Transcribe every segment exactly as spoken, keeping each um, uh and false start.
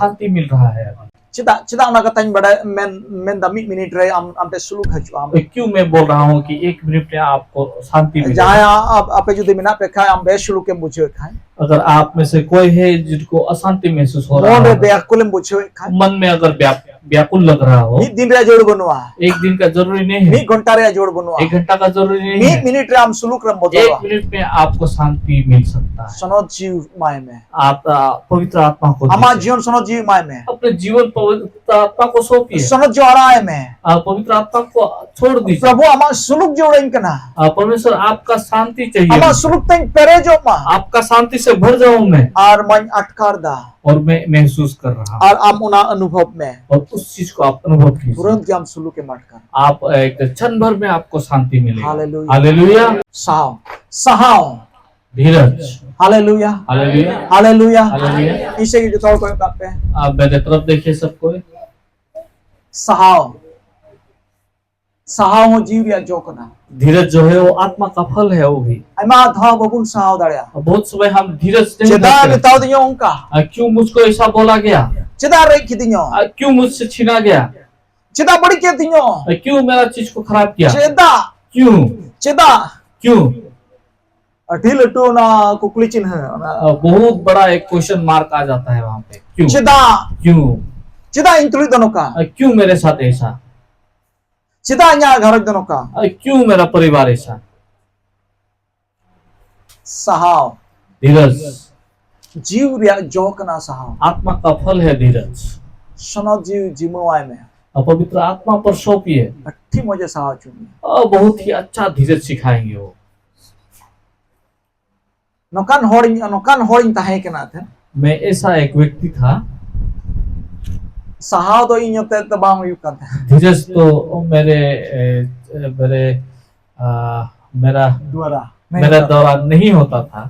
ᱥᱟᱱᱛᱤ ᱢᱤᱞ ᱨᱟᱦᱟ ᱦᱟᱭ᱾ ᱪᱮᱫᱟᱜ ᱪᱮᱫᱟᱜ ᱚᱱᱟ ᱠᱟᱛᱷᱟᱧ ᱵᱟᱰᱟᱭ ᱢᱮᱱ ᱢᱮᱱᱫᱟ? ᱢᱤᱫ ᱢᱤᱱᱤᱴ ᱨᱮ ᱟᱢ ᱟᱢ ᱴᱷᱮᱱ ᱥᱩᱞᱩᱠ ᱦᱤᱡᱩᱜᱼᱟ᱾ ᱟᱢ ᱠᱤᱭᱩ ᱢᱮ ᱵᱚᱞ ᱨᱟᱦᱟ ᱦᱩᱸ ᱠᱤ ᱮᱠ ᱢᱤᱱᱤᱴ ᱨᱮ ᱟᱯᱠᱚ ᱥᱟᱱᱛᱤ ᱢᱤᱞ ᱡᱟᱦᱟᱸᱭ ᱟᱯ- ᱟᱯᱮ ᱡᱩᱫᱤ ᱢᱮᱱᱟᱜ ᱯᱮ ᱠᱷᱟᱱ, ᱟᱢ ᱵᱮᱥᱩᱞᱩᱠ ᱮᱢ ᱵᱩᱡᱷᱟᱹᱣᱮᱫ ᱠᱷᱟᱱ, ᱟᱜᱟᱨ ᱟᱯ ᱢᱮ ᱥᱮ ᱠᱚᱭ ᱦᱮ ᱡᱤᱱᱠᱚ ᱟᱥᱟᱱᱛᱤ ᱢᱮᱦᱥᱩᱥ ᱦᱳ ᱨᱟᱦᱟ ᱦᱳ, ᱵᱮᱭᱟᱠᱩᱞ ᱮᱢ ᱵᱩᱡᱷᱟᱹᱣᱮᱫ ᱠᱷᱟᱱ, ᱢᱚᱱ ᱢᱮ ᱟᱜᱟᱨ ᱵᱮᱭᱟᱠᱩᱞ ᱞᱟᱜ ᱨᱟᱦᱟ ᱦᱳ, ᱢᱤᱫ ᱫᱤᱱ ᱨᱮᱭᱟᱜ ᱡᱳᱲ ᱵᱟᱹᱱᱩᱜᱼᱟ᱾ ᱮᱠ ᱫᱤᱱ ᱠᱟ ᱡᱚᱨᱩᱨᱤ ᱱᱮᱦᱤ ᱦᱟᱭ᱾ ᱢᱤᱫ ᱜᱷᱚᱱᱴᱟ ᱨᱮᱭᱟᱜ ᱡᱳᱲ ᱵᱟᱹᱱᱩᱜᱼᱟ᱾ ᱮᱠ ᱜᱷᱚᱱᱴᱟ ᱠᱟ ᱡᱚᱨᱩᱨᱤ ᱱᱮᱦᱤ ᱦᱟᱭ᱾ ᱢᱤᱫ ᱢᱤᱱᱤᱴ ᱨᱮ ᱟᱢ ᱥᱩᱞᱩᱠ ᱨᱮᱢ ᱵᱚᱫᱚᱞᱚᱜᱼᱟ᱾ ᱮᱠ ᱢᱤᱱᱤᱴ ᱢᱮ ᱟᱯᱠᱚ ᱥᱟᱱᱛᱤ ᱢᱤᱞ ᱥᱟᱠᱛᱟ ᱦᱟᱭ᱾ ᱥᱚᱱᱚᱛ ᱡᱤᱣᱤ ᱮᱢᱟᱭ ᱢᱮ᱾ ᱟᱯ ᱯᱚᱵᱤᱛᱨᱚ ᱟᱛᱢᱟ ᱠᱚ ᱟᱢᱟᱜ ᱡᱤᱭᱚᱱ ᱥᱚᱱᱚᱛ ᱡᱤᱣᱤ ᱮᱢᱟᱭ ᱢᱮ᱾ ᱟᱯᱱᱮ ᱡᱤᱵᱚᱱ ᱯᱚᱵᱤᱛᱨᱚ ᱟᱛᱢᱟ ᱠᱚ ᱥᱚᱸᱯᱤᱭᱮ᱾ ᱥᱚᱱᱚᱛ ᱡᱤᱣᱤ ᱟᱲᱟᱜ ᱟᱭ ᱢᱮ᱾ ᱯᱚᱵᱤᱛᱨᱚ ᱟᱛᱢᱟ ᱠᱚ ᱪᱷᱳᱲ ᱫᱤᱡᱤᱭᱮ᱾ ᱯᱨᱚᱵᱷᱩ ᱟᱢᱟᱜ ᱥᱩᱞᱩᱠ ᱡᱟᱹᱨᱩᱲᱟᱹᱧ ᱠᱟᱱᱟ᱾ ᱯᱚᱨᱢᱮᱥᱚᱨ ᱟᱯᱠᱟ ᱥᱟᱱᱛᱤ ᱪᱟᱦᱤᱭᱮ᱾ ᱟᱢᱟᱜ ᱥᱩᱞᱩᱠ ᱛᱮᱧ ᱯᱮᱨᱮᱡᱚᱜ ᱢᱟ᱾ ᱟᱯᱠᱟ ᱥᱟᱱᱛᱤ ᱥᱮ ᱵᱷᱚᱨ ᱡᱟᱣ ᱢᱮ᱾ ᱟᱨ ᱢᱟᱧ ᱟᱴᱠᱟᱨ ᱫᱟ᱾ ᱚᱨ ᱢᱮ ᱢᱮᱦᱥᱩᱥ ᱠᱟᱨ ᱨᱟᱦᱟ᱾ ᱟᱨ ᱟᱢ ᱚᱱᱟ ᱚᱱᱩᱵᱷᱚᱵ ᱢᱮ᱾ ᱚᱨ ᱩᱥ ᱪᱤᱡ ᱠᱚ ᱟᱯ ᱚᱱᱩᱵᱷᱚᱵ ᱠᱤᱡᱤᱭᱮ᱾ ᱛᱩᱨᱟᱹᱱᱛ ᱜᱮ ᱟᱢ ᱥᱩᱞᱩᱠ ᱮᱢ ᱟᱴᱠᱟᱨ᱾ ᱟᱯ ᱮᱠ ᱪᱷᱟᱱ ᱵᱷᱚᱨ ᱢᱮ ᱟᱯᱠᱚ ᱥᱟᱱᱛᱤ ᱢᱤᱞᱮ᱾ ᱦᱟᱞᱮᱞᱩᱭᱟ᱾ ᱦᱟᱞᱮᱞᱩᱭᱟ᱾ ᱥᱟᱦᱟᱣ ᱥᱟᱦᱟᱣ᱾ ᱫᱷᱤᱨᱚᱡ᱾ ᱦᱟᱞᱮᱞᱩᱭᱟ᱾ ᱦᱟᱞᱮᱞᱩᱭᱟ᱾ ᱦᱟᱞᱮᱞᱩᱭᱟ᱾ ᱦᱟᱞᱮᱞᱩᱭᱟ᱾ ᱤᱧ ᱥᱮᱫ ᱜᱮ ᱡᱚᱛᱚ ᱦᱚᱲ ᱠᱚᱭᱚᱜ ᱠᱟᱜ ᱯᱮ᱾ ᱟᱯ ᱢᱮᱨᱮ ᱛᱚᱨᱚᱯ ᱫᱮᱠᱷᱤᱭᱮ ᱥᱟᱦᱟᱣ᱾ ᱥᱟᱦᱟᱣ ᱦᱚᱸ ᱡᱤᱣᱤ ᱨᱮᱭᱟᱜ ᱡᱚ ᱠᱟᱱᱟ᱾ ᱫᱷᱤᱨᱚᱡ ᱡᱚ ᱦᱮ ᱣᱚ ᱟᱛᱢᱟ ᱠᱟ ᱯᱷᱚᱞ ᱦᱮ ᱣᱚ ᱵᱷᱤ᱾ ᱟᱭᱢᱟ ᱫᱷᱟᱣ ᱵᱟᱵᱚᱱ ᱥᱟᱦᱟᱣ ᱫᱟᱲᱮᱭᱟᱜᱼᱟ᱾ ᱵᱚᱦᱩᱛ ᱥᱚᱢᱚᱭ ᱦᱟᱢ ᱫᱷᱤᱨᱚᱡ ᱱᱟᱦᱤ ᱪᱮᱫᱟᱜ ᱫᱷᱟᱨᱛᱮ᱾ ᱢᱮᱛᱟᱣ ᱫᱤᱧᱟ ᱚᱱᱠᱟ? ᱠᱤᱭᱩ ᱢᱩᱡᱷᱠᱳ ᱮᱥᱟ ᱵᱚᱞᱟ ᱜᱮᱭᱟ? ᱪᱮᱫᱟᱜ ᱨᱮᱡ ᱠᱤᱫᱤᱧᱟ? ᱠᱤᱭᱩ ᱢᱩᱡᱷᱥᱮ ᱪᱷᱤᱱᱟ ᱜᱮᱭᱟ? ᱪᱮᱫᱟᱜ ᱵᱟᱹᱲᱤᱡ ᱠᱮᱫ ᱫᱤᱧᱟ? ᱠᱤᱭᱩ ᱢᱮᱨᱟ ᱪᱤᱡᱽ ᱠᱳ ᱠᱷᱟᱨᱟᱯ ᱠᱤᱭᱟ? ᱪᱮᱫᱟᱜ? ᱠᱤᱭᱩ? ᱪᱮᱫᱟᱜ? ᱠᱤᱭᱩ? ᱟᱹᱰᱤ ᱞᱟᱹᱴᱩ ᱚᱱᱟ ᱠᱩᱠᱞᱤ ᱪᱤᱱᱦᱟᱹ, ᱚᱱᱟ ᱵᱚᱦᱩᱛ ᱵᱟᱲᱟ ᱮᱠ ᱠᱚᱥᱪᱚᱱ ᱢᱟᱨᱠ ᱟ ᱡᱟᱛᱟ ᱦᱟᱭ ᱣᱟᱦᱟᱸ ᱯᱮ᱾ ᱠᱤᱭᱩ? ᱪᱮᱫᱟᱜ? ᱠᱤᱭᱩ? ᱪᱮᱫᱟᱜ ᱤᱧ ᱛᱩᱞᱩᱡ ᱫᱚ ᱱᱚᱝᱠᱟ? ᱠᱤᱭᱩ ᱢᱮᱨᱮ ᱥᱟᱛᱷ ᱮᱥᱟ? ᱪᱮᱫᱟᱜ ᱤᱧᱟᱹᱜ ᱜᱷᱟᱨᱚᱸᱡᱽ ᱫᱚ ᱱᱚᱝᱠᱟ? ᱠᱤᱭᱩ ᱢᱮᱨᱟ ᱯᱚᱨᱤᱵᱟᱨ ᱮᱥᱟ? ᱥᱟᱦᱟᱣ᱾ ᱫᱷᱤᱨᱚᱡ᱾ ᱡᱤᱣᱤ ᱨᱮᱭᱟᱜ ᱡᱚ ᱠᱟᱱᱟ ᱥᱟᱦᱟᱣ᱾ ᱟᱛᱢᱟ ᱠᱟ ᱯᱷᱚᱞ ᱦᱮ ᱫᱷᱤᱨᱚᱡ᱾ ᱥᱚᱱᱚᱛ ᱡᱤᱣᱤ ᱡᱤᱢᱟᱹᱣᱟᱭ ᱢᱮ᱾ ᱟᱨ ᱯᱚᱵᱤᱛᱨᱚ ᱟᱛᱢᱟ ᱯᱚᱨ ᱥᱚᱸᱯᱤᱭᱮ᱾ ᱟᱹᱰᱤ ᱢᱚᱡᱽ ᱮ ᱥᱟᱦᱟᱣ ᱦᱚᱪᱚ ᱢᱮᱭᱟ᱾ ᱚ, ᱵᱚᱦᱩᱛ ᱦᱤ ᱟᱪᱪᱷᱟ ᱫᱷᱤᱨᱚᱡ ᱥᱤᱠᱷᱟᱭᱮᱸᱜᱮ ᱣᱚ᱾ ᱱᱚᱝᱠᱟᱱ ᱦᱚᱲᱤᱧ ᱱᱚᱝᱠᱟᱱ ᱦᱚᱲᱤᱧ ᱛᱟᱦᱮᱸ ᱠᱟᱱᱟ ᱛᱟᱦᱮᱸ᱾ ᱢᱮ ᱮᱥᱟ ᱮᱠ ᱵᱮᱠᱛᱤ ᱛᱷᱟ᱾ ᱥᱟᱦᱟᱣ ᱫᱚ ᱤᱧ ᱦᱚᱛᱮ ᱛᱮ ᱵᱟᱝ ᱦᱩᱭᱩᱜ ᱠᱟᱱ ᱛᱟᱦᱮᱸ᱾ ᱫᱷᱤᱨᱚᱡ ᱛᱚ ᱢᱮᱨᱮ ᱮ, ᱢᱮᱨᱮ ᱟ, ᱢᱮᱨᱟ ᱫᱣᱟᱨᱟ ᱢᱮᱨᱟ ᱫᱣᱟᱨᱟ ᱱᱟᱦᱤ ᱦᱳᱛᱟ ᱛᱷᱟ᱾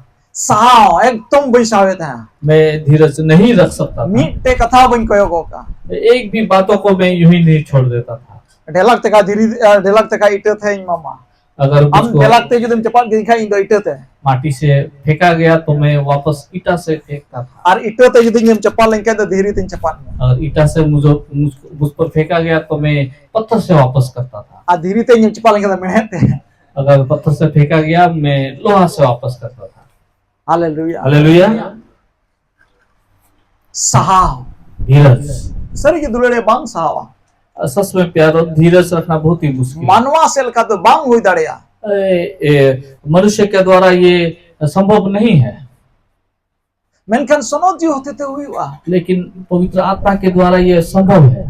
ᱥᱟᱦᱟᱣ ᱮᱠᱫᱚᱢ ᱵᱟᱹᱧ ᱥᱟᱦᱟᱣᱮᱫ ᱛᱟᱦᱮᱸ᱾ ᱢᱮ ᱫᱷᱤᱨᱚᱡ ᱱᱟᱦᱤ ᱨᱟᱠᱷ ᱥᱟᱠᱛᱟ ᱛᱷᱟ᱾ ᱢᱤᱫᱴᱮᱡ ᱠᱟᱛᱷᱟ ᱵᱟᱹᱧ ᱠᱚᱭᱚᱜ ᱜᱚᱜ ᱠᱟᱜ᱾ ᱮᱠ ᱵᱷᱤ ᱵᱟᱛᱚ ᱠᱚ ᱢᱮ ᱭᱩᱸ ᱦᱤ ᱱᱟᱦᱤ ᱪᱷᱳᱲ ᱫᱮᱛᱟ ᱛᱷᱟ᱾ ᱰᱷᱮᱞᱟᱠ ᱛᱮᱠᱟ ᱫᱷᱤᱨᱤ ᱰᱷᱮᱞᱟᱠ ᱛᱮᱠᱟ ᱤᱴᱟᱹ ᱛᱟᱦᱮᱸᱧ ᱢᱟᱢᱟ᱾ अगर ᱟᱢ मुझको ᱰᱮᱞᱟᱠ ᱛᱮ ᱡᱩᱫᱤᱢ ᱪᱟᱯᱟᱫ ᱜᱤᱰᱤ ᱠᱷᱟᱡ, ᱤᱧ ᱫᱚ ᱤᱴᱟᱹ ᱛᱮ᱾ माटी से फेंका गया तो मैं वापस ईटा से फेंकता था। ᱟᱨ ᱤᱴᱟᱹ ᱛᱮ ᱡᱩᱫᱤ ᱤᱧᱮᱢ ᱪᱟᱯᱟᱫ ᱞᱮᱱᱠᱷᱟᱡ ᱫᱚ ᱫᱷᱤᱨᱤ ᱛᱮᱧ ᱪᱟᱯᱟᱫ ᱢᱮᱭᱟ᱾ और ईटा से मुझे मुझ, मुझ पर फेंका गया तो मैं पत्थर से वापस करता था। ᱟᱨ ᱫᱷᱤᱨᱤ ᱛᱮ ᱤᱧᱮᱢ ᱪᱟᱯᱟᱫ ᱞᱮᱱᱠᱷᱟᱡ ᱫᱚ ᱢᱮᱬᱦᱮᱫ ᱛᱮ᱾ अगर पत्थर से फेंका गया, मैं लोहा से वापस करता था। ᱦᱟᱞᱮᱞᱩᱭᱟ᱾ हालेलुया। ᱥᱟᱦᱟᱣ᱾ धीरज। ᱥᱟᱹᱨᱤᱜᱮ ᱫᱩᱞᱟᱹᱲᱤᱭᱟᱹ, ᱵᱟᱝ ᱥᱟᱦᱟᱣᱟ᱾ सच में प्यारो, धीरज रखना बहुत ही मुश्किल है। ᱢᱟᱱᱣᱟ ᱥᱮᱫ ᱞᱮᱠᱟ ᱫᱚ ᱵᱟᱝ ᱦᱩᱭ ᱫᱟᱲᱮᱭᱟᱜᱼᱟ᱾ ए, ए, मनुष्य के द्वारा ये संभव नहीं है, ᱢᱮᱱᱠᱷᱟᱱ ᱥᱚᱱᱚᱛ ᱡᱤᱣᱤ ᱦᱚᱛᱮᱛᱮ ᱦᱩᱭᱩᱜᱼᱟ᱾ लेकिन पवित्र आत्मा के द्वारा ये संभव है।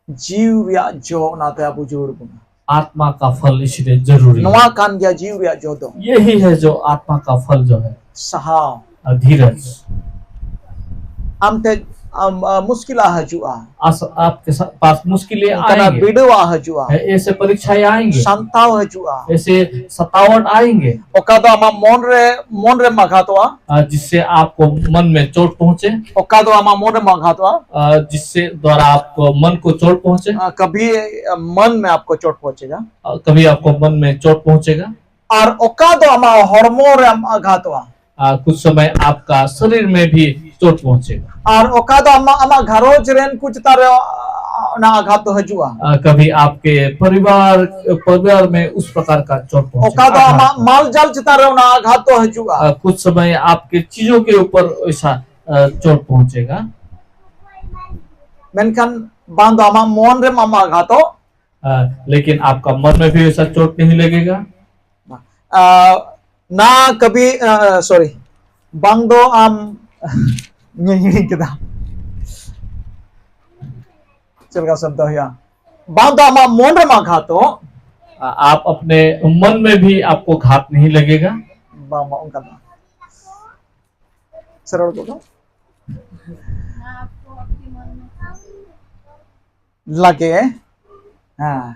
ᱡᱤᱣᱤ ᱨᱮᱭᱟᱜ ᱡᱚ, ᱚᱱᱟᱛᱮ ᱟᱵᱚ ᱡᱟᱹᱨᱩᱲ ᱵᱚᱱᱟ᱾ आत्मा का फल इसलिए जरूरी ᱱᱚᱣᱟ है। ᱠᱟᱱ ᱜᱮᱭᱟ ᱡᱤᱣᱤ ᱨᱮᱭᱟᱜ ᱡᱚ ᱫᱚ᱾ यही है जो आत्मा का फल जो है, ᱥᱟᱦᱟᱣ᱾ अ, धीरज। ᱟᱢ ᱴᱷᱮᱱ ᱟᱢ, ᱟ, ᱢᱩᱥᱠᱤᱞᱟ ᱦᱤᱡᱩᱜᱼᱟ᱾ आस, आपके सा-, पास मुश्किलें ᱚᱱᱠᱟᱱᱟᱜ आएंगे, ᱵᱤᱰᱟᱹᱣᱟᱜ ᱦᱤᱡᱩᱜᱼᱟ᱾ ऐसे परीक्षाएं आएंगे, ᱥᱟᱱᱛᱟᱣ ᱦᱤᱡᱩᱜᱼᱟ᱾ ऐसे सतावट आएंगे, ᱚᱠᱟ ᱫᱚ ᱟᱢᱟᱜ ᱢᱚᱱ ᱨᱮ ᱢᱚᱱ ᱨᱮᱢ ᱟᱜᱷᱟᱛᱚᱜᱼᱟ᱾ अ, जिससे आपको मन में चोट पहुंचे, ᱚᱠᱟ ᱫᱚ ᱟᱢᱟᱜ ᱢᱚᱱ ᱨᱮᱢ ᱟᱜᱷᱟᱛᱚᱜᱼᱟ᱾ अ, जिससे द्वारा आपको मन को चोट पहुंचे, ᱟ, ᱠᱟᱵᱷᱤ ᱟ, ᱢᱚᱱ ᱢᱮ ᱟᱯᱠᱚ ᱪᱳᱴ ᱯᱚᱦᱚᱸᱪᱮᱜᱟ᱾ अ, कभी आपको मन में चोट पहुंचेगा। ᱟᱨ ᱚᱠᱟ ᱫᱚ ᱟᱢᱟᱜ ᱦᱚᱲᱢᱚ ᱨᱮᱢ ᱟᱜᱷᱟᱛᱚᱜᱼᱟ᱾ अ, कुछ समय आपका शरीर में भी चोट पहुंचेगा। ᱟᱨ ᱚᱠᱟ ᱫᱚ ᱟᱢᱟᱜ ᱟᱢᱟᱜ ᱜᱷᱟᱨᱚᱸᱡᱽ ᱨᱮᱱ ᱠᱚ ᱪᱮᱛᱟᱱ ᱨᱮ ᱟ, ᱚᱱᱟ ᱟᱜᱷᱟᱛ ᱫᱚ ᱦᱤᱡᱩᱜᱼᱟ᱾ अ, कभी आपके परिवार, परिवार में उस प्रकार का चोट पहुंचेगा, ᱚᱠᱟ ᱫᱚ आघात। ᱟᱢᱟᱜ ᱢᱟᱞ ᱡᱟᱞ ᱪᱮᱛᱟᱱ ᱨᱮ ᱚᱱᱟ ᱟᱜᱷᱟᱛ ᱫᱚ ᱦᱤᱡᱩᱜᱼᱟ᱾ अ, कुछ समय आपके चीजों के ऊपर ऐसा, अ, चोट पहुंचेगा। ᱢᱮᱱᱠᱷᱟᱱ ᱵᱟᱝ ᱫᱚ ᱟᱢᱟᱜ ᱢᱚᱱ ᱨᱮᱢ ᱟᱢᱟᱜ ᱟᱜᱷᱟᱛᱚᱜ᱾ अ, लेकिन आपका मन में भी ऐसा चोट नहीं लगेगा। ᱟ, ᱱᱟ ᱠᱟᱵᱷᱤ, ᱟ, ᱥᱚᱨᱤ, ᱵᱟᱝ ᱫᱚ ᱟᱢ ᱧᱮᱧᱮᱞᱤᱧ ᱠᱮᱫᱟ, ᱪᱮᱫ ᱞᱮᱠᱟ ᱥᱚᱵᱫᱚ ᱦᱩᱭᱩᱜᱼᱟ? ᱵᱟᱝ ᱫᱚ ᱟᱢᱟᱜ ᱢᱚᱱ ᱨᱮᱢ ᱟᱜᱷᱟᱛᱚᱜ᱾ अ, आप अपने मन में भी आपको घात नहीं लगेगा। ᱵᱟᱝ, ᱵᱟᱝ, ᱚᱱᱠᱟ ᱫᱚ ᱵᱟᱝ᱾ ᱥᱮ ᱨᱚᱲ ᱠᱚᱫᱚ ᱞᱟᱜᱮ, ᱦᱮᱸ,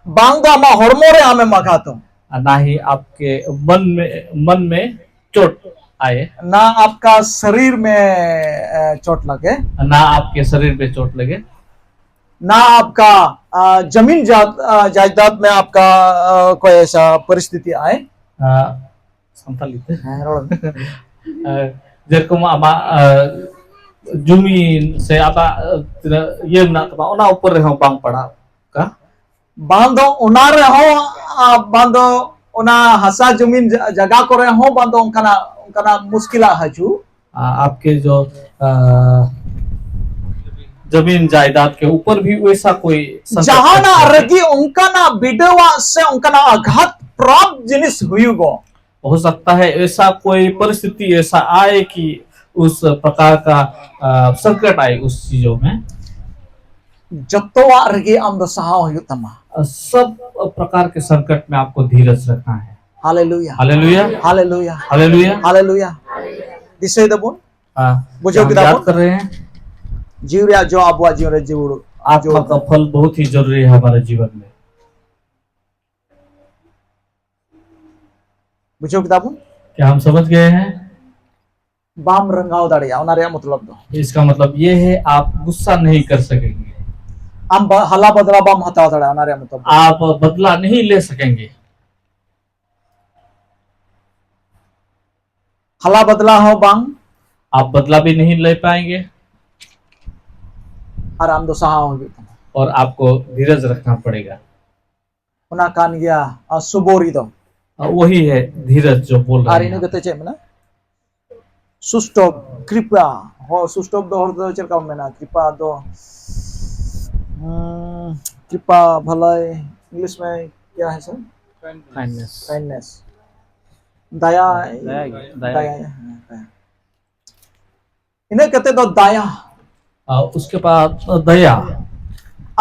ᱵᱟᱝ ᱫᱚ ᱟᱢᱟᱜ ᱦᱚᱲᱢᱚ ᱨᱮ ᱟᱢᱮᱢ ᱟᱜᱷᱟᱛᱚᱜ᱾ और ना ही आपके मन में, मन में चोट आए, ना आपका शरीर में, अ, चोट लगे, ना आपके शरीर पे चोट लगे, ना आपका आ, जमीन जा, आ, जायदाद में आपका, आ, कोई ऐसा परिस्थिति आए? ᱥᱟᱱᱛᱟᱲᱤ ᱛᱮ᱾ ᱦᱮᱸ, ᱨᱚᱲ ᱢᱮ᱾ ᱡᱮᱨᱚᱠᱚᱢ ᱟᱢᱟᱜ ᱡᱩᱢᱤ ᱥᱮ ᱟᱢᱟᱜ ᱛᱤᱱᱟᱹᱜ ᱤᱭᱟᱹ ᱢᱮᱱᱟᱜ ᱛᱟᱢᱟ, ᱚᱱᱟ ᱩᱯᱚᱨ ᱨᱮᱦᱚᱸ ᱵᱟᱝ ᱯᱟᱲᱟᱣ ᱠᱟ᱾ ᱵᱟᱝ ᱫᱚ ᱚᱱᱟ ᱨᱮᱦᱚᱸ, ᱟ, ᱵᱟᱝ ᱫᱚ ᱚᱱᱟ ᱦᱟᱥᱟ ᱡᱩᱢᱤᱱ ᱡᱟ-, ᱡᱟᱭᱜᱟ ᱠᱚᱨᱮ ᱦᱚᱸ ᱵᱟᱝ ᱫᱚ ᱚᱱᱠᱟᱱᱟᱜ, ᱚᱱᱠᱟᱱᱟᱜ ᱢᱩᱥᱠᱤᱞᱟᱜ ᱦᱤᱡᱩᱜ᱾ ᱟ, ᱟᱯᱠᱮ ᱡᱚ, ᱟ, ᱡᱟᱢᱤᱱ ᱡᱟᱭᱫᱟᱫ ᱠᱮ ᱩᱯᱚᱨ ᱵᱷᱤ ᱣᱮᱥᱟ ᱠᱳᱭ ᱥᱚᱝᱠᱚᱴ ᱡᱟᱦᱟᱱᱟᱜ ᱨᱮᱜᱮ ᱚᱱᱠᱟᱱᱟᱜ ᱵᱤᱰᱟᱹᱣᱟᱜ ᱥᱮ ᱚᱱᱠᱟᱱᱟᱜ ᱟᱜᱷᱟᱛ ᱯᱨᱟᱯ ᱡᱤᱱᱤᱥ ᱦᱩᱭᱩᱜᱚᱜ᱾ ᱦᱳ ᱥᱟᱠᱛᱟ ᱦᱟᱭ ᱮᱥᱟ ᱠᱳᱭ ᱯᱚᱨᱤᱥᱛᱷᱤᱛᱤ ᱮᱥᱟ ᱟᱭ ᱠᱤ ᱩᱥ ᱯᱨᱚᱠᱟᱨ ᱠᱟ, ᱟ, ᱥᱚᱝᱠᱚᱴ ᱟᱭ ᱩᱥ ᱪᱤᱡᱚ ᱢᱮ᱾ ᱡᱚᱛᱚᱣᱟᱜ ᱨᱮᱜᱮ ᱟᱢ ᱫᱚ ᱥᱟᱦᱟᱣ ᱦᱩᱭᱩᱜ ᱛᱟᱢᱟ᱾ ᱥᱚᱵ ᱯᱨᱚᱠᱟᱨ ᱠᱮ ᱥᱚᱝᱠᱚᱴ ᱢᱮ ᱟᱯᱠᱳ ᱫᱷᱤᱨᱟᱡ ᱨᱟᱠᱷᱱᱟ ᱦᱟᱭ᱾ ᱦᱟᱞᱮᱞᱩᱭᱟ᱾ ᱦᱟᱞᱮᱞᱩᱭᱟ᱾ ᱦᱟᱞᱮᱞᱩᱭᱟ᱾ ᱦᱟᱞᱮᱞᱩᱭᱟ᱾ ᱦᱟᱞᱮᱞᱩᱭᱟ᱾ ᱫᱤᱥᱟᱹᱭ ᱫᱟᱵᱚᱱ? ᱦᱮᱸ᱾ ᱵᱩᱡᱷᱟᱹᱣ ᱠᱮᱫᱟ ᱵᱚᱱ? ᱡᱤᱣᱤ ᱨᱮᱭᱟᱜ ᱡᱚ ᱟᱵᱚᱣᱟᱜ ᱡᱤᱭᱚᱱ ᱨᱮ ᱡᱟᱹᱨᱩᱲ᱾ ᱟᱛᱢᱟ ᱠᱟ ᱯᱷᱚᱞ ᱵᱚᱦᱩᱛ ᱦᱤ ᱡᱟᱨᱩᱨᱤ ᱦᱟᱭ ᱦᱟᱢᱟᱨᱮ ᱡᱤᱵᱚᱱ ᱢᱮ᱾ ᱵᱩᱡᱷᱟᱹᱣ ᱠᱮᱫᱟ ᱵᱚᱱ? ᱠᱭᱟ ᱦᱟᱢ ᱥᱚᱢᱡᱷ ᱜᱟᱭᱮ ᱦᱮᱸ? ᱵᱟᱢ ᱨᱟᱸᱜᱟᱣ ᱫᱟᱲᱮᱭᱟᱜᱼᱟ, ᱚᱱᱟ ᱨᱮᱭᱟᱜ ᱢᱚᱛᱞᱚᱵ ᱫᱚ᱾ ᱤᱥᱠᱟ ᱢᱚᱛᱞᱚᱵ ᱭᱮ ᱦᱮ, ᱟᱯ ᱜᱩᱥᱥᱟ ᱱᱟᱦᱤ ᱠᱟᱨ ᱥᱟᱠᱮᱝᱜᱮ᱾ ᱟᱢ ᱵᱟ-, ᱦᱟᱞᱟ ᱵᱟᱫᱞᱟ ᱵᱟᱢ ᱦᱟᱛᱟᱣ ᱫᱟᱲᱮᱭᱟᱜᱼᱟ, ᱚᱱᱟ ᱨᱮᱭᱟᱜ ᱢᱚᱛᱞᱚᱵ ᱫᱚ᱾ ᱟᱯ ᱵᱟᱫᱞᱟ ᱱᱟᱦᱤ ᱞᱮ ᱥᱟᱠᱮᱝᱜᱮ᱾ ᱦᱟᱞᱟ ᱵᱟᱫᱞᱟ ᱦᱚᱸ ᱵᱟᱝ᱾ ᱟᱯ ᱵᱟᱫᱞᱟ ᱵᱷᱤ ᱱᱟᱦᱤ ᱞᱮ ᱯᱟᱭᱮᱝᱜᱮ᱾ ᱟᱨ ᱟᱢ ᱫᱚ ᱥᱟᱦᱟᱣ ᱦᱩᱭᱩᱜ ᱛᱟᱢᱟ᱾ ᱚᱨ ᱟᱯᱠᱳ ᱫᱷᱤᱨᱟᱡ ᱨᱟᱠᱷᱱᱟ ᱯᱟᱲᱮᱜᱟ᱾ ᱚᱱᱟ ᱠᱟᱱ ᱜᱮᱭᱟ, ᱟ, ᱥᱚᱵᱚᱨᱤ ᱫᱚ᱾ ᱟ, ᱣᱚᱦᱤ ᱦᱮ ᱫᱷᱤᱨᱟᱡ ᱡᱚ ᱵᱳᱞ ᱨᱟᱦᱮ ᱦᱮᱸ᱾ ᱟᱨ ᱤᱱᱟᱹ ᱠᱟᱛᱮ ᱪᱮᱫ ᱢᱮᱱᱟᱜᱼᱟ? ᱥᱩᱥᱴᱚᱵ, ᱠᱨᱤᱯᱟ᱾ ᱦᱚ, ᱥᱩᱥᱴᱚᱵ ᱫᱚ ᱦᱚᱲ ᱫᱚ ᱪᱮᱫ ᱞᱮᱠᱟ ᱵᱚᱱ ᱢᱮᱱᱟ? ᱠᱨᱤᱯᱟ ᱫᱚ, ᱦᱩᱸ, ᱠᱨᱤᱯᱟ, ᱵᱷᱟᱞᱟᱭ, ᱤᱝᱞᱤᱥ ᱢᱮ ᱠᱭᱟ ᱦᱮ ᱥᱟᱨ? ᱠᱟᱭᱤᱱᱰᱱᱮᱥ᱾ ᱠᱟᱭᱤᱱᱰᱱᱮᱥ᱾ ᱫᱟᱭᱟ, ᱫᱟᱭᱟ ᱜᱮ, ᱫᱟᱭᱟ ᱫᱟᱭᱟ, ᱜᱮ᱾ ᱦᱮᱸ, ᱫᱟᱭᱟ᱾ ᱤᱱᱟᱹ ᱠᱟᱛᱮ ᱫᱚ ᱫᱟᱭᱟ᱾ ᱟᱨ ᱩᱥᱠᱮ ᱵᱟᱫ ᱫᱟᱭᱟ᱾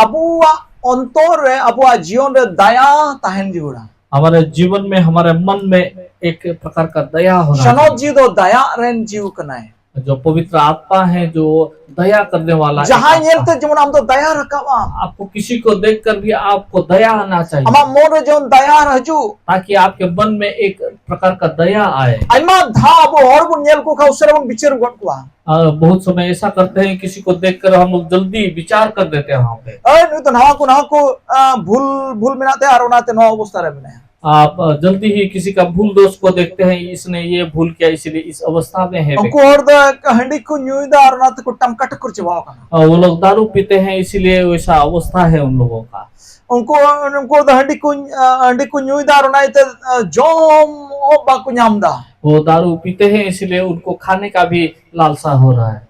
ᱟᱵᱚᱣᱟᱜ ᱚᱱᱛᱚᱨ ᱨᱮ, ᱟᱵᱚᱣᱟᱜ ᱡᱤᱭᱚᱱ ᱨᱮ ᱫᱟᱭᱟ ᱛᱟᱦᱮᱱ ᱡᱟᱹᱨᱩᱲᱟ᱾ ᱦᱟᱢᱟᱨᱮ ᱡᱤᱵᱚᱱ ᱢᱮ, ᱦᱟᱢᱟᱨᱮ ᱢᱚᱱ ᱢᱮ ᱮᱠ ᱯᱨᱚᱠᱟᱨ ᱠᱟ ᱫᱟᱭᱟ ᱦᱳᱱᱟ ᱥᱮᱱᱚᱛ ᱪᱟᱦᱤᱭᱮ᱾ ᱡᱤᱣᱤ ᱫᱚ ᱫᱟᱭᱟ ᱨᱮᱱ ᱡᱤᱣᱤ ᱠᱟᱱᱟᱭ᱾ जो पवित्र आत्मा है, जो दया करने वाला एक ᱡᱟᱦᱟᱸᱭ ᱧᱮᱞᱛᱮ ᱡᱮᱢᱚᱱ ᱟᱢ ᱫᱚ ᱫᱟᱭᱟ ᱨᱟᱠᱟᱵ ᱟᱢ᱾ आपको किसी को देखकर भी आपको दया आना चाहिए। ᱟᱢᱟᱜ ᱢᱚᱱ ᱨᱮ ᱡᱮᱢᱚᱱ ᱫᱟᱭᱟ ᱦᱤᱡᱩᱜ᱾ ताकि आपके मन में एक प्रकार का दया आए। ᱟᱭᱢᱟ ᱫᱷᱟᱣ ᱟᱵᱚ ᱦᱚᱲ ᱵᱚᱱ ᱧᱮᱞ ᱠᱚ ᱠᱷᱟᱱ ᱩᱥᱟᱹᱨᱟ ᱵᱚᱱ ᱵᱤᱪᱟᱹᱨ ᱜᱚᱫ ᱠᱚᱣᱟ᱾ ᱟᱨ ᱵᱚᱦᱩᱛ ᱥᱚᱢᱚᱭ ᱮᱥᱟ ᱠᱟᱨᱛᱮ ᱦᱮᱸ, ᱠᱤᱥᱤ ᱠᱚ ᱫᱮᱠᱷ ᱠᱟᱨ ᱦᱟᱢ ᱞᱳᱜ ᱡᱚᱞᱫᱤ ᱵᱤᱪᱟᱨ ᱠᱟᱨ ᱫᱮᱛᱮ ᱦᱮᱸ ᱦᱟᱸ ᱯᱮ᱾ ᱟᱨ ᱱᱩᱭ ᱫᱚ ᱱᱚᱣᱟ ᱠᱚ, ᱱᱚᱣᱟ ᱠᱚ, ᱟ, ᱵᱷᱩᱞ, ᱵᱷᱩᱞ ᱢᱮᱱᱟᱜ ᱛᱟᱭᱟ ᱟᱨ ᱚᱱᱟᱛᱮ ᱱᱚᱣᱟ ᱚᱵᱚᱥᱛᱟ ᱨᱮ ᱢᱮᱱᱟᱭᱟ᱾ आप, अ, जल्दी ही किसी का भूल दोष को देखते हैं, इसने ये भूल किया, इसीलिए इस अवस्था में है। ᱩᱱᱠᱩ ᱦᱚᱲ ᱫᱚ ᱦᱟᱺᱰᱤ ᱠᱚ ᱧᱩᱭᱮᱫᱟ ᱟᱨ ᱚᱱᱟ ᱛᱮᱠᱚ ᱴᱟᱢᱠᱟ ᱴᱟᱠᱩᱨ ᱪᱟᱵᱟᱣ ᱟᱠᱟᱱᱟ᱾ ᱟᱨ ᱩᱱᱠᱩ, ᱩᱱᱠᱩ ᱫᱚ ᱦᱟᱺᱰᱤ ᱠᱚ, ᱟ, ᱦᱟᱺᱰᱤ ᱠᱚ ᱧᱩᱭᱮᱫᱟ ᱟᱨ ᱚᱱᱟ ᱤᱭᱟᱹᱛᱮ, ᱟ, ᱡᱚᱢ ᱦᱚᱸ ᱵᱟᱠᱚ ᱧᱟᱢ ᱮᱫᱟ᱾ वो दारू पीते हैं, इसीलिए उनको खाने का भी लालसा हो रहा है।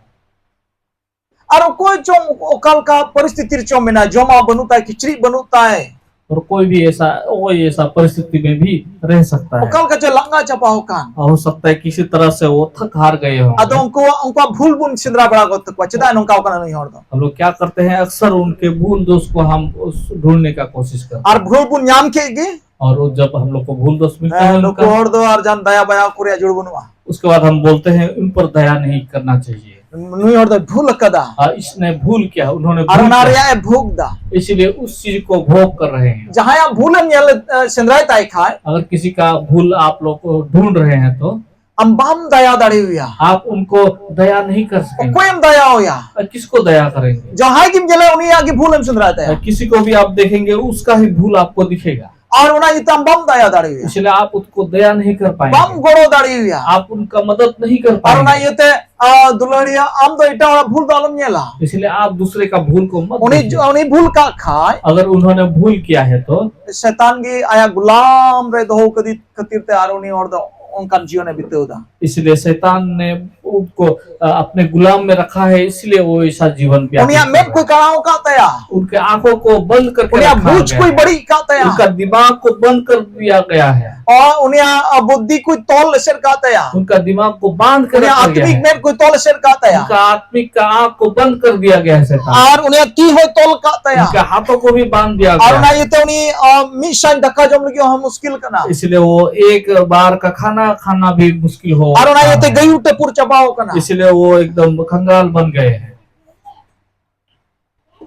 ᱟᱨ ᱚᱠᱚᱭ ᱪᱚᱝ ᱚᱠᱟ ᱞᱮᱠᱟ ᱯᱚᱨᱤᱥᱛᱷᱤᱛᱤ ᱨᱮ ᱪᱚᱝ ᱢᱮᱱᱟᱭ, ᱡᱚᱢᱟᱜ ᱵᱟᱹᱱᱩᱜ ᱛᱟᱭ, ᱠᱤᱪᱨᱤᱡ ᱵᱟᱹᱱᱩᱜ ᱛᱟᱭ᱾ और कोई भी ऐसा, कोई ऐसा परिस्थिति में भी रह सकता है। ᱚᱠᱟ ᱞᱮᱠᱟ ᱪᱚ ᱞᱟᱸᱜᱟ ᱪᱟᱵᱟ ᱟᱠᱟᱱ᱾ हो सकता है किसी तरह से वो थक हार गए होंगे। ᱟᱫᱚ ᱩᱱᱠᱩᱣᱟᱜ, ᱩᱱᱠᱩᱣᱟᱜ ᱵᱷᱩᱞ ᱵᱚᱱ ᱥᱮᱸᱫᱽᱨᱟ ᱵᱟᱲᱟ ᱜᱚᱫ ᱛᱟᱠᱚᱣᱟ, ᱪᱮᱫᱟᱜ ᱱᱚᱝᱠᱟ ᱟᱠᱟᱱᱟ ᱱᱩᱭ ᱦᱚᱲ ᱫᱚ᱾ हम लोग क्या करते हैं, अक्सर उनके भूल दोष को हम उस, ढूंढने का कोशिश करते ᱟᱨ हैं। ᱵᱷᱩᱞ ᱵᱚᱱ ᱧᱟᱢ ᱠᱮᱫ ᱜᱮ, और वो जब हम लोग को भूल दोष मिलता है ᱦᱮᱸ, ᱱᱩᱠᱩ उनका, ᱦᱚᱲ ᱫᱚ ᱟᱨ ᱡᱟᱦᱟᱱ ᱫᱟᱭᱟ ᱵᱟᱭᱟ ᱠᱚ ᱨᱮᱭᱟᱜ ᱡᱟᱹᱨᱩᱲ ᱵᱟᱹᱱᱩᱜᱼᱟ᱾ उसके बाद हम बोलते हैं, उन पर दया नहीं करना चाहिए। ᱱᱩᱭ ᱦᱚᱲ ᱫᱚᱭ ᱵᱷᱩᱞ ᱟᱠᱟᱫᱟ᱾ हाँ, इसने भूल किया, उन्होंने ᱟᱨ ᱵᱷᱩᱞ ᱚᱱᱟ ᱠᱤᱭᱟ᱾ ᱨᱮᱭᱟᱜ ᱮ ᱵᱷᱳᱜᱽ ᱫᱟ᱾ इसीलिए उस चीज को भोग कर रहे हैं। ᱡᱟᱦᱟᱸᱭᱟᱜ ᱵᱷᱩᱞ ᱮᱢ ᱧᱮᱞ, ᱮ, ᱥᱮᱸᱫᱽᱨᱟᱭ ᱛᱟᱭ ᱠᱷᱟᱡ, अगर किसी का भूल आप लोग को ढूंढ रहे हैं तो ᱟᱢ ᱵᱟᱢ ᱫᱟᱭᱟ ᱫᱟᱲᱮᱣᱟᱭᱟ᱾ आप उनको दया नहीं कर सकेंगे। ᱚᱠᱚᱭᱮᱢ ᱫᱟᱭᱟᱣᱟᱭᱟ? और किसको दया करेंगे? ᱡᱟᱦᱟᱸᱭ ᱜᱮᱢ ᱧᱮᱞᱟ, ᱩᱱᱤᱭᱟᱜ ᱜᱮ ᱵᱷᱩᱞ ᱮᱢ ᱥᱮᱸᱫᱽᱨᱟᱭ ᱛᱟᱭᱟ᱾ और किसी को भी आप देखेंगे, उसका ही भूल आपको दिखेगा। ᱟᱨ ᱚᱱᱟ ᱤᱭᱟᱹᱛᱮ ᱟᱢ ᱵᱟᱢ ᱫᱟᱭᱟ ᱫᱟᱲᱮᱣᱟᱭᱟ᱾ इसलिए आप उसको दया नहीं कर पाएंगे। ᱵᱟᱢ ᱜᱚᱲᱚ ᱫᱟᱲᱮᱣᱟᱭᱟ᱾ आप उनका मदद नहीं कर ᱟᱨ ᱚᱱᱟ पाएंगे। ᱤᱭᱟᱹᱛᱮ, ᱟ, ᱫᱩᱞᱟᱹᱲᱤᱭᱟᱹ, ᱟᱢ ᱫᱚ ᱮᱴᱟᱜ ᱦᱚᱲᱟᱜ ᱵᱷᱩᱞ ᱫᱚ ᱟᱞᱚᱢ ᱧᱮᱞᱟ᱾ इसलिए आप दूसरे का भूल को मत ᱩᱱᱤ, ᱫᱮᱠᱷᱤए। ᱩᱱᱤ ᱵᱷᱩᱞ ᱠᱟᱜ ᱠᱷᱟᱡ, अगर उन्होंने भूल किया है तो ᱥᱮᱛᱟᱱ ᱜᱮ ᱟᱭᱟᱜ ᱜᱩᱞᱟᱢ ᱨᱮ ᱫᱚᱦᱚ ᱠᱟᱫᱮ ᱠᱷᱟᱹᱛᱤᱨ ᱛᱮ ᱟᱨ ᱩᱱᱤ ᱦᱚᱲ ᱫᱚ ᱚᱱᱠᱟᱱ ᱡᱤᱭᱚᱱᱮ ᱵᱤᱛᱟᱹᱣ ᱮᱫᱟ᱾ इसलिए शैतान ने उनको, अ, अपने गुलाम में रखा है, इसलिए वो ऐसा जीवन पे ᱩᱱᱤᱭᱟᱜ ᱢᱮᱫ ᱠᱚᱭ ᱠᱟᱬᱟᱣ ᱟᱠᱟᱫ ᱛᱟᱭᱟ᱾ उनके आंखों को बंद करके ᱩᱱᱤᱭᱟᱜ ᱨᱟᱠᱷᱟ ᱵᱩᱡᱽ ᱜᱟᱭᱟ ᱠᱚᱭ ᱦᱮ᱾ ᱵᱟᱹᱲᱤᱡ ᱟᱠᱟᱫ ᱛᱟᱭᱟ᱾ उनका दिमाग को बंद कर दिया गया है। ᱚ, ᱩᱱᱤᱭᱟᱜ, ᱟ, ᱵᱩᱫᱽᱫᱷᱤ ᱠᱚᱭ ᱛᱚᱞ ᱮᱥᱮᱫ ᱠᱟᱜ ᱛᱟᱭᱟ᱾ उनका दिमाग को बांध कर ᱩᱱᱤᱭᱟᱜ ᱨᱠᱷᱟ ᱜᱮᱭᱟ ᱟᱛᱢᱤᱠ ᱢᱮᱫ ᱠᱚᱭ ᱛᱚᱞ ᱮᱥᱮᱫ ᱠᱟᱜ ᱛᱟᱭᱟ᱾ उनका आत्मिक का आंख को बंद कर दिया गया है शैतान। ᱟᱨ ᱩᱱᱤᱭᱟᱜ ᱛᱤ ᱦᱚᱸᱭ ᱛᱚᱞ ᱠᱟᱜ ᱛᱟᱭᱟ᱾ उनका हाथों को भी बांध दिया ᱟᱨ गया ᱚᱱᱟ है। ᱤᱭᱟᱹᱛᱮ ᱩᱱᱤ, ᱟ, ᱢᱤᱫ ᱥᱟᱸᱡ ᱫᱟᱠᱟ ᱡᱚᱢ ᱞᱟᱹᱜᱤᱫ ᱦᱚᱸ ᱢᱩᱥᱠᱤᱞ ᱠᱟᱱᱟ᱾ इसलिए वो एक बार का खाना खाना भी मुश्किल हो ᱟᱨ ᱚᱱᱟ ᱤᱭᱟᱹᱛᱮ ᱜᱟᱹᱭᱩ ᱴᱟᱹᱯᱩᱨ ᱪᱟᱵᱟᱣ ᱠᱟᱱᱟ᱾ इसलिए वो एकदम कंगाल बन गए हैं।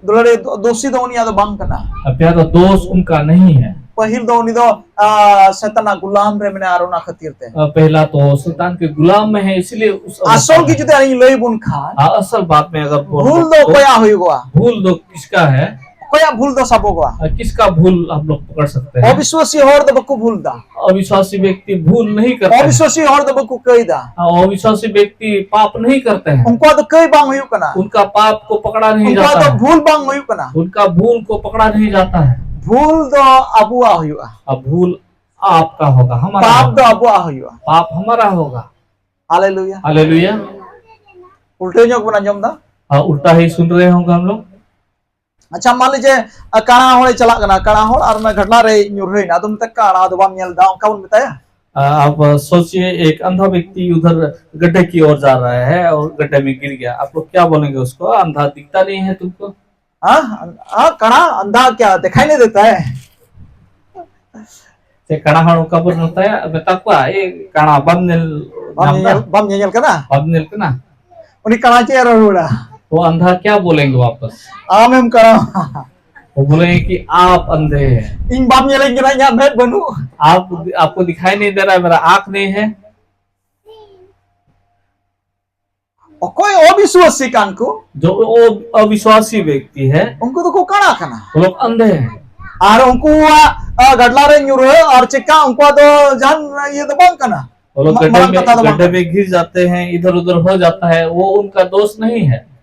ᱫᱩᱞᱟᱹᱲᱤᱭᱟᱹ, ᱫᱳ- ᱫᱳᱥᱤ ᱫᱚ ᱩᱱᱤᱭᱟᱜ ᱫᱚ ᱵᱟᱝ ᱠᱟᱱᱟ᱾ अब प्यारा, दोष उनका नहीं है। ᱯᱟᱹᱦᱤᱞ ᱫᱚ ᱩᱱᱤ ᱫᱚ, ᱟ, ᱥᱮᱛᱟᱱᱟᱜ ᱜᱩᱞᱟᱢ ᱨᱮ ᱢᱮᱱᱟᱭᱟ ᱟᱨ ᱚᱱᱟ ᱠᱷᱟᱹᱛᱤᱨ ᱛᱮ᱾ अ, पहला तो शैतान के गुलाम में है, इसलिए उस ᱟᱥᱚᱞ ᱜᱮ ᱡᱩᱫᱤ ᱟᱹᱞᱤᱧ ᱞᱟᱹᱭ ᱵᱚᱱ ᱠᱷᱟᱱ, हाँ, असल बात में अगर बोल ᱵᱷᱩᱞ ᱫᱚ तो ᱚᱠᱚᱭᱟᱜ ᱦᱩᱭᱩᱜᱼᱟ? भूल दो किसका है? ᱚᱠᱚᱭᱟᱜ ᱵᱷᱩᱞ ᱫᱚ ᱥᱟᱵᱚᱜᱚᱜᱼᱟ? अ, किसका भूल हम लोग पकड़ सकते हैं? ᱚᱵᱤᱥᱣᱟᱥᱤ ᱦᱚᱲ ᱫᱚ ᱵᱟᱠᱚ ᱵᱷᱩᱞ ᱫᱟ᱾ अविश्वासी व्यक्ति भूल नहीं करता है। ᱚᱵᱤᱥᱣᱟᱥᱤ ᱦᱚᱲ ᱫᱚ ᱵᱟᱠᱚ ᱠᱟᱹᱭ ᱫᱟ᱾ हाँ, अविश्वासी व्यक्ति पाप नहीं करते हैं। ᱩᱱᱠᱩᱣᱟᱜ ᱫᱚ ᱠᱟᱹᱭ ᱵᱟᱝ ᱦᱩᱭᱩᱜ ᱠᱟᱱᱟ᱾ उनका पाप को पकड़ा नहीं ᱩᱱᱠᱩᱣᱟᱜ जाता ᱫᱚ है। ᱵᱷᱩᱞ ᱵᱟᱝ ᱦᱩᱭᱩᱜ ᱠᱟᱱᱟ᱾ उनका भूल को पकड़ा नहीं जाता है। ᱵᱷᱩᱞ ᱫᱚ ᱟᱵᱚᱣᱟᱜ ᱦᱩᱭᱩᱜᱼᱟ᱾ अब भूल आपका होगा, हमारा पाप होगा। ᱫᱚ ᱟᱵᱚᱣᱟᱜ ᱦᱩᱭᱩᱜᱼᱟ᱾ पाप हमारा होगा। हालेलुया। हालेलुया। ᱩᱞᱴᱟᱹ ᱧᱚᱜ ᱵᱚᱱ ᱟᱸᱡᱚᱢ ᱫᱟ। हाँ, उल्टा ही सुन रहे होंगे हम लोग। ᱟᱪᱪᱷᱟ, मान लीजिए, ᱟ, ᱠᱟᱬᱟ ᱦᱚᱲᱮ ᱪᱟᱞᱟᱜ ᱠᱟᱱᱟ, ᱠᱟᱬᱟ ᱦᱚᱲ ᱟᱨ ᱚᱱᱟ ᱜᱷᱟᱰᱞᱟ ᱨᱮ ᱧᱩᱨᱦᱟᱹᱭᱱᱟ, ᱟᱫᱚ ᱢᱮᱛᱟᱭ, "ᱠᱟᱬᱟ ᱫᱚ ᱵᱟᱢ ᱧᱮᱞ ᱮᱫᱟ?" ᱚᱱᱠᱟ ᱵᱚᱱ ᱢᱮᱛᱟᱭᱟ? आ, आप सोचिए, एक अंधा व्यक्ति उधर गड्ढे की ओर जा रहा है और गड्ढे में गिर गया, आप लोग क्या बोलेंगे उसको? अंधा दिखता नहीं है तुमको? हाँ, हाँ, काणा अंधा क्या दिखाई नहीं देता है? ᱥᱮ ᱠᱟᱬᱟ ᱦᱚᱲ ᱚᱱᱠᱟ ᱵᱚᱱ ᱢᱮᱛᱟᱭᱟ, ᱢᱮᱛᱟ ᱠᱚᱣᱟ, "ᱮ ᱠᱟᱬᱟ, ᱵᱟᱢ ᱧᱮᱞ ᱵᱟᱢ ᱧᱟᱢ ᱧᱮᱧᱮᱞ, ᱫᱟ? ᱵᱟᱢ ᱧᱮᱧᱮᱞ ᱠᱟᱱᱟ?" ᱵᱟᱢ ᱧᱮᱞ ᱠᱟᱱᱟ? ᱩᱱᱤ ᱠᱟᱬᱟ ᱪᱮᱫ ᱮ ᱨᱚᱲᱟ? वो अंधा क्या बोलेंगे वापस? ᱟᱢᱮᱢ ᱠᱟᱬᱟ᱾ वो बोलेंगे कि आप अंधे हैं। ᱤᱧ ᱵᱟᱢ ᱧᱮᱞᱤᱧ ᱠᱟᱱᱟ, ᱤᱧᱟᱹᱜ ᱢᱮᱫ ᱵᱟᱹᱱᱩᱜ᱾ आप, आपको दिखाई नहीं दे रहा है, मेरा आँख नहीं है। ᱚᱠᱚᱭ ᱚᱵᱤᱥᱣᱟᱥᱤ ᱠᱟᱱ ᱠᱚ, जो वो अविश्वासी व्यक्ति है, ᱩᱱᱠᱩ ᱫᱚᱠᱚ ᱠᱟᱬᱟ ᱠᱟᱱᱟ᱾ वो लोग अंधे हैं। ᱟᱨ ᱩᱱᱠᱩᱣᱟᱜ, ᱟ, ᱜᱟᱰᱞᱟ ᱨᱮ ᱧᱩᱨᱦᱟᱹ ᱟᱨ ᱪᱮᱠᱟ ᱩᱱᱠᱩᱣᱟᱜ ᱫᱚ ᱡᱟᱦᱟᱱ ᱤᱭᱟᱹ ᱫᱚ ᱵᱟᱝ ᱠᱟᱱᱟ᱾ वो लोग ᱢᱟ-, गड्ढे ᱢᱟᱨᱟᱝ में, ᱠᱟᱛᱷᱟ ᱫᱚ ᱵᱟᱝ ᱜᱟᱰᱞᱟ ᱠᱟᱱᱟ᱾ ᱨᱮ ᱜᱤᱨ ᱡᱟᱛᱮ ᱦᱮᱸ, ᱤᱫᱷᱟᱨ ᱩᱫᱷᱟᱨ ᱦᱳ ᱡᱟᱛᱟ ᱦᱮ, ᱣᱳ ᱩᱱᱠᱟ ᱫᱳᱥ ᱱᱟᱦᱤ ᱦᱮ᱾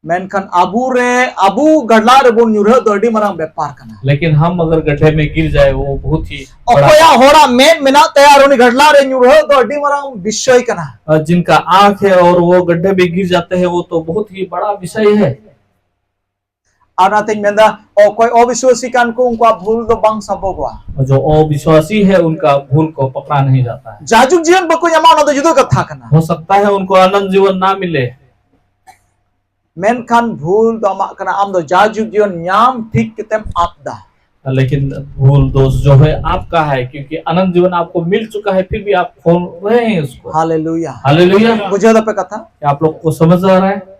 ᱢᱮᱱᱠᱷᱟᱱ ᱟᱵᱚ ᱨᱮ, ᱟᱵᱚ ᱜᱟᱰᱞᱟ ᱨᱮᱵᱚᱱ ᱧᱩᱨᱦᱟᱹᱜ ᱫᱚ ᱟᱹᱰᱤ ᱢᱟᱨᱟᱝ ᱵᱮᱯᱟᱨ ᱠᱟᱱᱟ᱾ लेकिन हम अगर गड्ढे में गिर जाए, वो बहुत ही बड़ा ᱚᱠᱚᱭᱟᱜ ᱦᱚᱲᱟᱜ ᱢᱮᱫ ᱢᱮᱱᱟᱜ ᱛᱟᱭᱟ ᱟᱨ ᱩᱱᱤ ᱜᱟᱰᱞᱟ ᱨᱮ ᱧᱩᱨᱦᱟᱹᱜ ᱫᱚ ᱟᱹᱰᱤ ᱢᱟᱨᱟᱝ ᱵᱤᱥᱚᱭ ᱠᱟᱱᱟ᱾ और जिनका आंख है और वो गड्ढे में गिर जाते हैं, वो तो बहुत ही बड़ा विषय है। ᱟᱨ ᱚᱱᱟᱛᱤᱧ ᱢᱮᱱᱫᱟ, ᱚᱠᱚᱭ ᱚᱵᱤᱥᱣᱟᱥᱤ ᱠᱟᱱ ᱠᱚ, ᱩᱱᱠᱩᱣᱟᱜ ᱵᱷᱩᱞ ᱫᱚ ᱵᱟᱝ ᱥᱟᱵᱚᱜᱚᱜᱼᱟ᱾ और जो अविश्वासी है उनका भूल को पकड़ा नहीं जाता है। ᱡᱟᱡᱩᱜᱽ ᱡᱤᱭᱚᱱ ᱵᱟᱠᱚ ᱧᱟᱢᱟ, ᱚᱱᱟ ᱫᱚ ᱡᱩᱫᱟᱹ ᱠᱟᱛᱷᱟ ᱠᱟᱱᱟ᱾ हो सकता है उनको अनंत जीवन ना मिले, ᱢᱮᱱᱠᱷᱟᱱ ᱵᱷᱩᱞ ᱫᱚ ᱟᱢᱟᱜ ᱠᱟᱱᱟ, ᱟᱢ ᱫᱚ ᱡᱟᱡᱩᱜᱽ ᱡᱤᱭᱚᱱ ᱧᱟᱢ ᱴᱷᱤᱠ ᱠᱟᱛᱮᱢ ᱟᱫ ᱫᱟ᱾ लेकिन भूल दोष जो है आपका है, क्योंकि अनंत जीवन आपको मिल चुका है, फिर भी आप खो रहे हैं उसको। ᱦᱟᱞᱮᱞᱩᱭᱟ। हालेलुया। ᱵᱩᱡᱷᱟᱹᱣ ᱫᱟᱯᱮ ᱠᱟᱛᱷᱟ? क्या आप लोग को समझ आ रहा है?